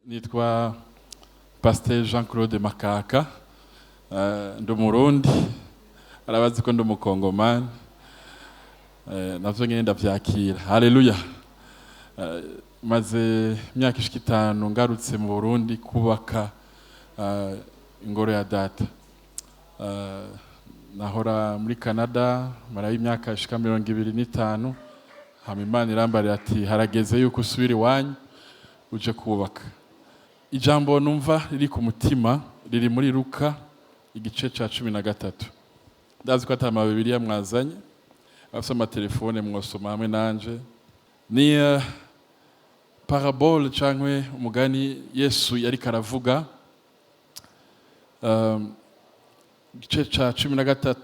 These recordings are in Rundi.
Nitwa Pasteur Jean Claude Makaka, ndi umurundi, arabazi ko ndi umukongomani, navyo nyene ndavyakira. Haleluya. Maze imyaka ishika 5 ngarutse mu Burundi kubaka ingoro ya data. Nahora muri Canada marayo imyaka ishika 25, hama Imana irambarira ati harageze yuko usubira iwanyu uje kubaka. Ijambo numva riri ku mutima riri muri Luka igice ca 13. Ndazi ko ata Bibiliya mwazanye, abafise amatelefone mwosoma hamwe nanje. Ni parabole canke umugani Yesu yariko aravuga, igice ca 13,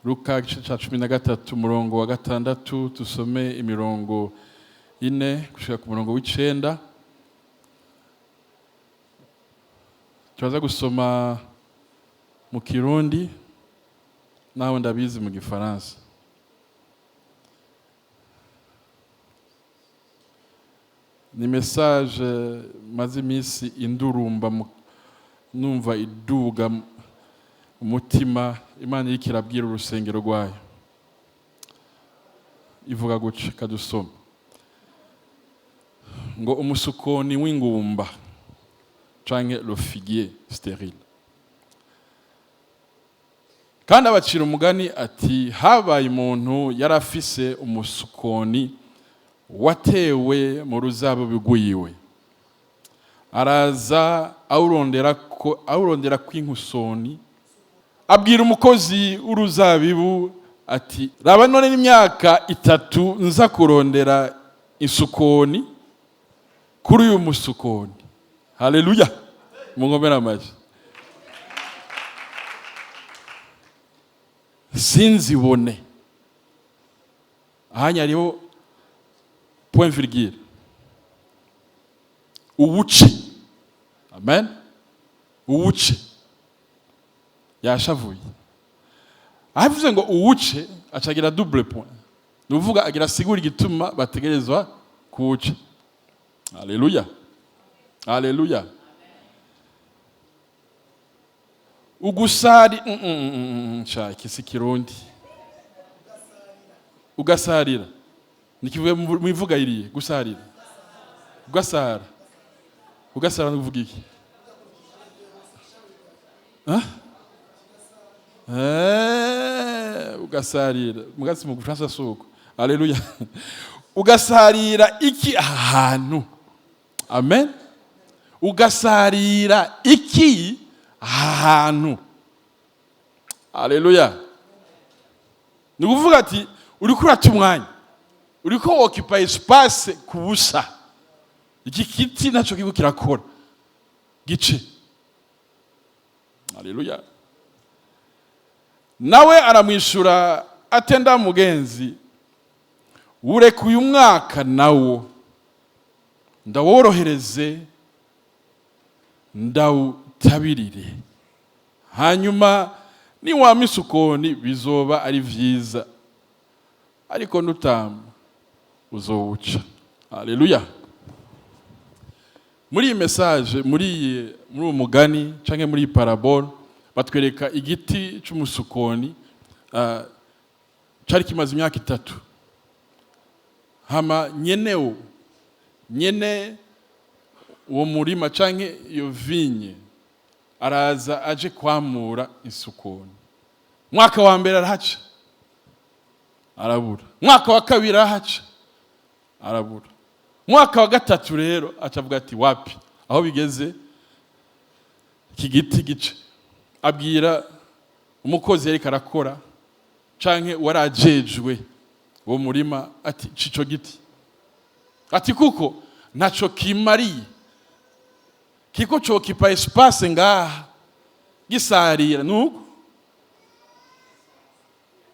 Luka igice ca 13 umurongo wa 6, tusome imirongo 4 gushika ku murongo w'9. Turaza gusoma mu Kirundi naho ndabizi mu Gifaransa. Ni message maze iminsi indurumba numva iduga umutima. Imana iriko irabwira urusengero rwayo, ivuga guca kadusoma ngo umusukoni w'ingumba canke le figuier stérile. Kandi abacira umugani ati habaye umuntu yarafise umusukoni watewe mu ruzabibu rwiwe, araza awurondera kw'inkusoni, abwira umukozi w'uruzabibu ati raba none n'imyaka 3 nza kurondera isukoni kuri uyu musukoni. Haleluya, mungomera amaji. Sinzibone. Ahanya hariho point virgule, uwuce. Amen, uwuce. Yashavuye avuze ngo uwuce, acagira double point, nuvuga agira sigura igituma bategerezwa kuwuca. Haleluya, haleluya. Ugusari nshaka isi kirundi ugasarira nikivuye mu ivuga iriye gusarira ugasara ugasara nuvuga iki? Ugasarira mugatsi mu Gifaransa suko. Haleluya. Ugasarira iki ahantu? Amen. Ugasarira iki ahantu? Haleluya. Ni ukuvuga ati uriko urata umwanya, uriko occupy espace ku busa. Iki kiti naco kiriko kirakora gice. Haleluya. Nawe aramwishura atenda mugenzi, ureka uyu mwaka nawo ndaworohereze ndawutabirire, hanyuma niwama isukoni bizoba ari vyiza, ariko nutama uzowuca. Haleluya. Muri iyi message, muri uwo mugani canke muri iyi parabole, batwereka igiti c'umusukoni cari kimaze imyaka 3. Hama nyenewo, nyene uwo murima canke iyo vinye, araza aje kwamura isukoni. Mwaka wa mbere arahaca arabura, mwaka wa kabiri arahaca arabura, mwaka wa 3 rero acavuga ati wapi, aho bigeze iki giti gice. Abwira umukozi yariko arakora canke warajejwe uwo murima ati cico giti, ati kuko ntaco kimariye, kiko cokipa espace ngaha gisarira nuko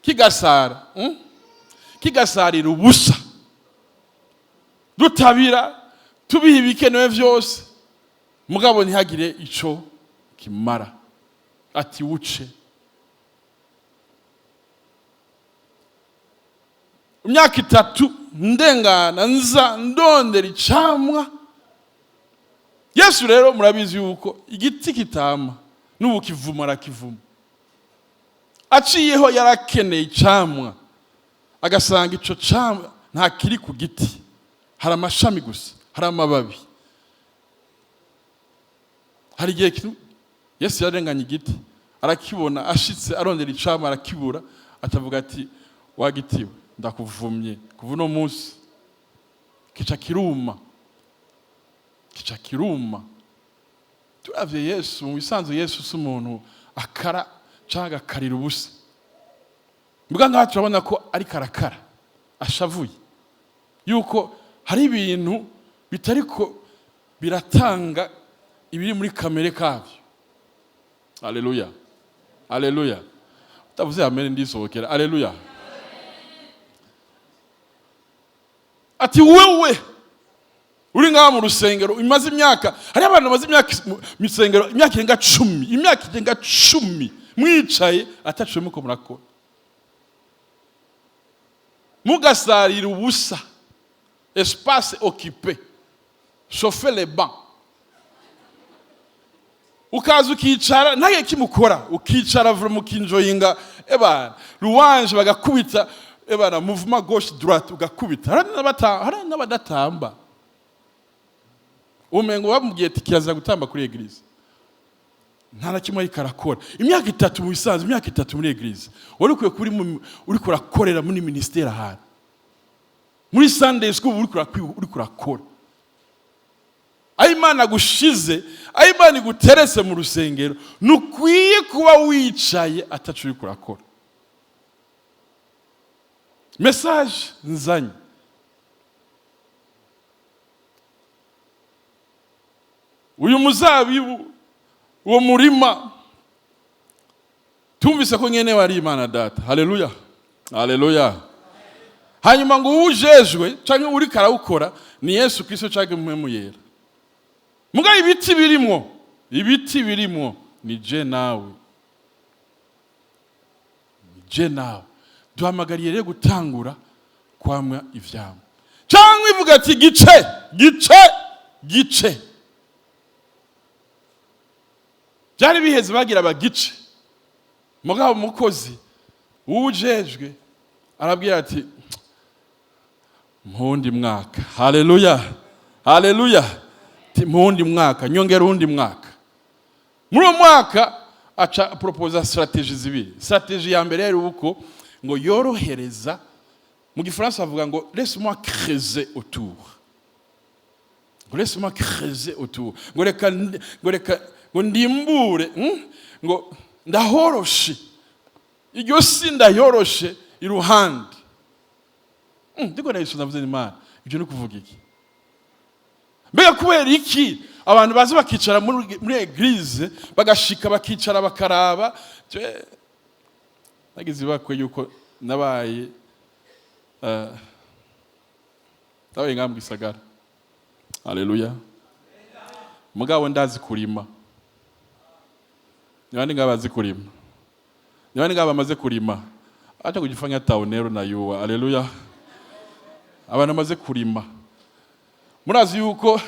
kigasara, Kigasarira ubusa, dutabira tubiha ibikenewe vyose, mugabo ntihagire ico kimara. Ati wuce. Imyaka 3 ndengana nza ndondera icamwa Yesu rero murabizi yuko igiti kitama n'ubu kivuma arakivuma. Aciyeho yarakeneye icamwa, agasanga ico camwa nta kiri ku giti, hari amashami gusa, hari amababi. Hari igihe Yesu yarenganye igiti arakibona, ashitse arondera icamwa arakibura, atavuga ati: "Wagitiwe, ndakuvumye kuva uno munsi." Kica kiruma, kica kiruma. Turavye Yesu, mu bisanzwe Yesu si umuntu akara canke agakarira ubusa. Mbwa ngaha turabona ko ariko arakara, ashavuye yuko hari ibintu bitariko biratanga ibiri muri kamere kabyo. Aleluya, aleluya! Utavuze amen ndisohokera. Aleluya! Ati: "Wewe uri ngaha mu rusengero imaze imyaka." Hari abantu bamaze imyaka mu rusengero, imyaka irenga 10, imyaka irenga 10 mwicaye ataciye muko murakora, mugasarira ubusa, espace occupé, chauffer les bancs. Ukaza ukicara ntage kimukora, ukicara vura mukinjoyinga ebana louange, bagakubita ebana mouvement gauche droite, ugakubita. Hari n'abadatamba, umengo bamubwiye ati kiraza gutamba kuri église. Nta na kimwe ariko arakora imyaka 3. Mu bisanzwe imyaka 3 muri église wari ukwiye kuba uriko urakorera muri ministère, ahantu muri Sunday school, uriko urakora. Aho Imana agushize, aho Imana iguteretse mu rusengero, ntukwiye kuba wicaye ataco uriko urakora. Message nzanye: uyu muzabibu, uwo murima, tumvise ko nyene wari Imana Data. Haleluya, haleluya! Hanyuma ngo uwujejwe canke uriko arawukora ni Yesu Kristo canke Mpwemu Yera. Mugabo ibiti birimwo, ibiti birimwo ni je nawe, ni je nawe. Duhamagariye rero gutangura kwamwa ivyamwa, cyangwa ivuga ati: "Gice, gice, gice." Byari biheze, bagira bagice. Mugabo umukozi uwujejwe arabwira ati: "Mpundi mwaka." Haleluya, haleluya! Ati: "Mpundi mwaka, nyongera uwundi mwaka." Muri uwo mwaka aca proposa stratégie zibiri. Stratégie ya mbere yari uko ngo yorohereza, mu gifaransa bavuga ngo "laisse-moi creuser autour", ngo "laisse-moi creuser autour", ngo reka ngo ndimbure, ngo ndahoroshe iryo si, ndayoroshe iruhande. Ndiko nayiso navuze: "Imana, ibyo ni kuvuga iki?" Mbega kubera iki abantu baza bakicara muri église, bagashika bakicara bakaraba? Nagize ibakwe yuko nabaye ngaha mu gisagara. Haleluya! Mugabo ndazi kurima. Ni bande ngaha bazi kurima? Ni bande ngaha bamaze kurima? Acha kujifanya taonero na yuwa. Haleluya! Abantu bamaze kurima, murazi yuko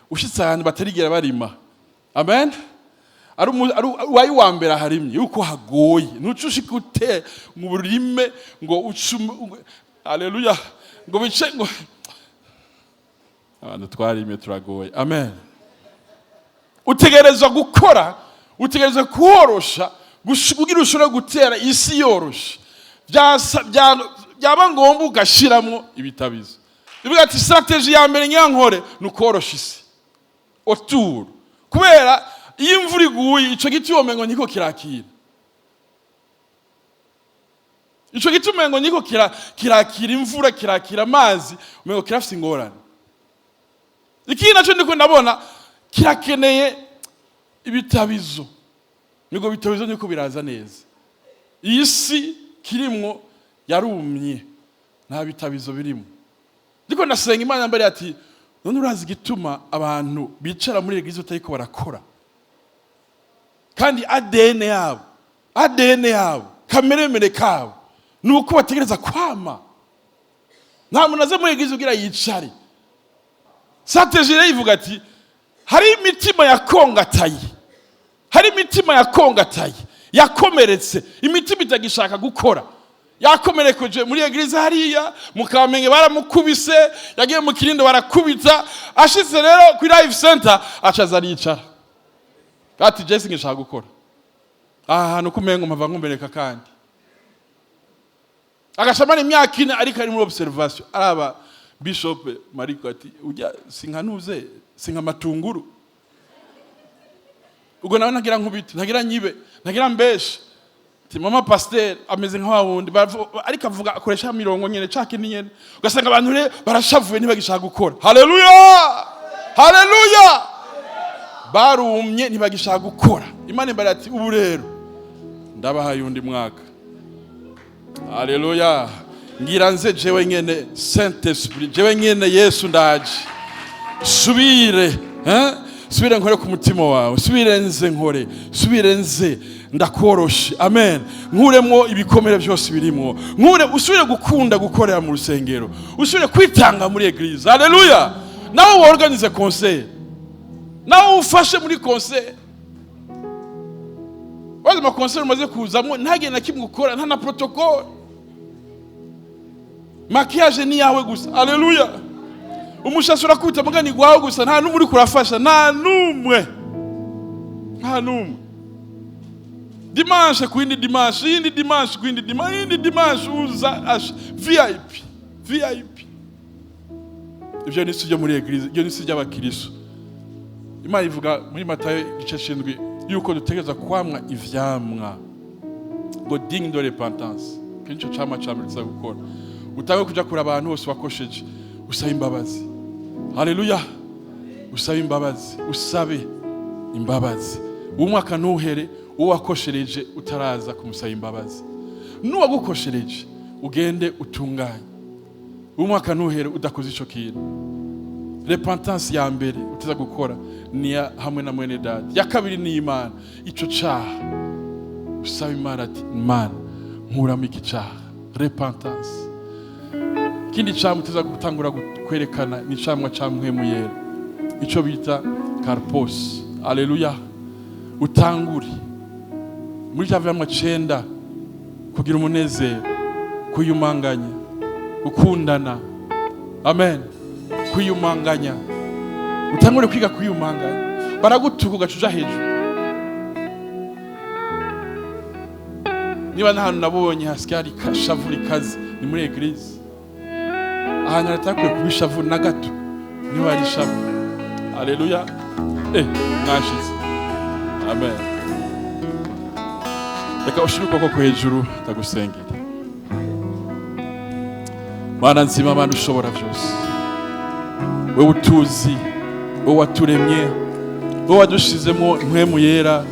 ushitse ahantu batarigera barima, amen, ari uwayi wa mbere aharimye, yuko hagoye. Ntuce ushika ute mu burime ngo ucume, haleluya, ngo bice ngo abantu twarimye turagoye. Amen. Utegerezwa gukora, utegerezwa kuworosha kugira ushobore gutera isi yoroshe. Byaba ngombwa ugashiramwo ibitabizo. Bivuga ati: "Stratégie ya mbere nyankore ni ukorosha isi autour," kubera iyo imvura iguye ico giti womengo niko kirakira, ico giti umengo niko kirakira imvura, kirakira amazi, umengo kirafise ingorane. Ikindi naco ndiko ndabona kirakeneye ibitabizo, nibwo bitabizo niko biraza neza. Iyi si kirimwo yarumye, nta bitabizo birimo. Ndiko ndasenga, Imana mbere ati: "None urazi igituma abantu bicara muri église batariko barakora, kandi ADN yabo, ADN yabo, kameremere kabo ni uko bategereza kwama? Nta muntu aza muri église kugira yicare." Stratégie rero ivuga ati Hari imitima yakongataye, hari imitima yakongataye, yakomeretse, imitima itagishaka gukora, yakomerekeje muri église hariya mu Kamenge, baramukubise, yagiye mu Kirindo barakubita, ashitse rero kuri Life Center acaza aricara, ati: "Jesi ngishaka gukora aha hantu kumengo mpava nkomereka." Kandi agashamara imyaka 4 ariko ari muri observation, araba Bishop Mariko ati: "Ujya sinkanuze, sinka matunguru, ubwo nawe ntagira nkubite, ntagira nyibe, ntagira mbeshe." Ati: "Mama pasteur ameze nka wa wundi." Ariko avuga, akoresha mirongo nyene cake ni nyene, ugasanga abantu rero barashavuye, ntibagishaka gukora. Haleluya, haleluya! Barumye, ntibagishaka gukora. Imana imbere ati: "Ubu rero ndabahaye undi mwaka." Haleluya! Ngira nze jewe nyene Saint Esprit, jewe nyene Yesu, ndaje subire, eh? Subire nkore ku mutima wawe, subire nze nkore, subire nze ndakoroshe, amen, nkuremwo ibikomere byose birimwo, nkure usubire gukunda gukorera mu rusengero, usubire kwitanga muri église. Haleluya! Nawe worganize concert, nawe ufashe muri concert. Wazi ama concert umaze kuzamo, ntagende na kimwe ukora, nta na protocole, maquillage ni yawe gusa. Haleluya! Umushasi urakubita mugani gwawe gusa, nta n'umwe uri kurafasha, nta n'umwe, nta n'umwe. Dimanche ku yindi dimanche, yindi dimanche ku yindi dimanche, yindi dimanche, uza VIP, VIP. Ibyo ni byo muri église, ibyo ni by'abakiristo. Imana ivuga muri Matayo igice 7 yuko dutegereza kwamwa ivyamwa ngo digne de repentance. Iki nico camwa ca mbere tuza gukora. Utange kuja kure abantu bose wakosheje, usaba imbabazi. Haleluya! Usabe imbabazi, usabe imbabazi. Uwo mwaka ntuhere uwo wakoshereje utaraza kumusaba imbabazi, n'uwagukoshereje ugende utunganye. Uwo mwaka ntuhere udakoze ico kintu. Repentance ya mbere uteza gukora ni iya hamwe na mwene data, ya kabiri ni Imana. Ico caha usaba Imana ati: "Imana, nkuramo iki caha." Repentance. Ikindi camwa uteza gutangura kwerekana ni icamwa ca Mpwemu Yera, ico bita karpos. Aleluya! Utangure muri vya vyamwa 9: kugira umunezero, kwiyumanganya, gukundana. Amen. Kwiyumanganya, utangure kwiga kwiyumanganya. Baragutuka ugaca uja hejuru. Niba nta hantu nabonye hasigaye hari ishavu rikaze, ni muri église, ahantu hatakwiye kuba ishavu na gato niba hari ishavu. Aleluya! Mwashize. Amen. Reka ushire ukuboko hejuru, ndagusengera. Mana nzima, Mana ushobora byose, wewe utuzi, wowe waturemye, wowe wadushizemo Impwemu Yera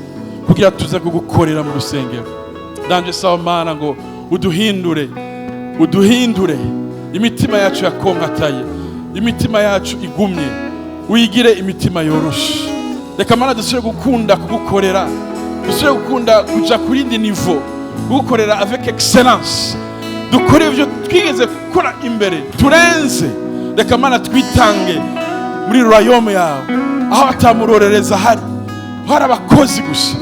kugira tuze kugukorera mu rusengero. Ndanje saba, Mana, ngo uduhindure, uduhindure imitima yacu yakonkataye, imitima yacu igumye, uyigire imitima yoroshe. Reka, Mana, dusubire gukunda kugukorera, dusubire gukunda kuja ku rindi niveau, kugukorera avec excellence, dukore ibyo twigeze gukora imbere turenze. Reka, Mana, twitange muri royaume yawe, aho atamurorereza hari, hari abakozi gusa.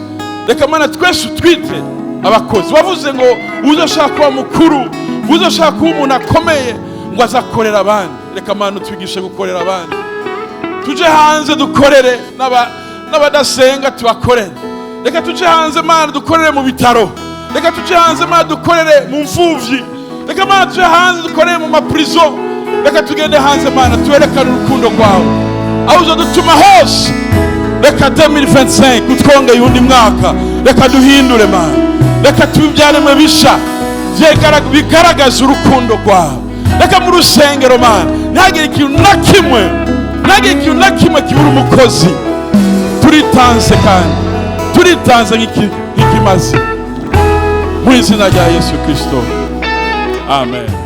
Reka, Mana, twese utwite abakozi. Wavuze ngo uzoshaka kuba mukuru, uzoshaka kuba umuntu akomeye, ngo azakorera abandi. Reka, Mana, utwigishe gukorera abandi. Tuje hanze dukorere n'abadasenga, tubakorere. Reka tuje hanze, Mana, dukorere mu bitaro. Reka tuje hanze, Mana, dukorere mu mfuvyi. Reka, Mana, tuje hanze dukorere mu maprison. Reka tugende hanze, Mana, twerekane urukundo rwawe aho uzodutuma hose. Reka 2025 utwongeye undi mwaka, reka duhindure, Mana. Reka tube ibyaremwe bisha bigaragaza urukundo rwawe. Reka mu rusengero, Mana, ntihagire ikintu na kimwe, ntihagire ikintu na kimwe kibura umukozi. Turitanze kandi turitanze nk'ikimazi, mu izina rya Yesu Kirisito, amen.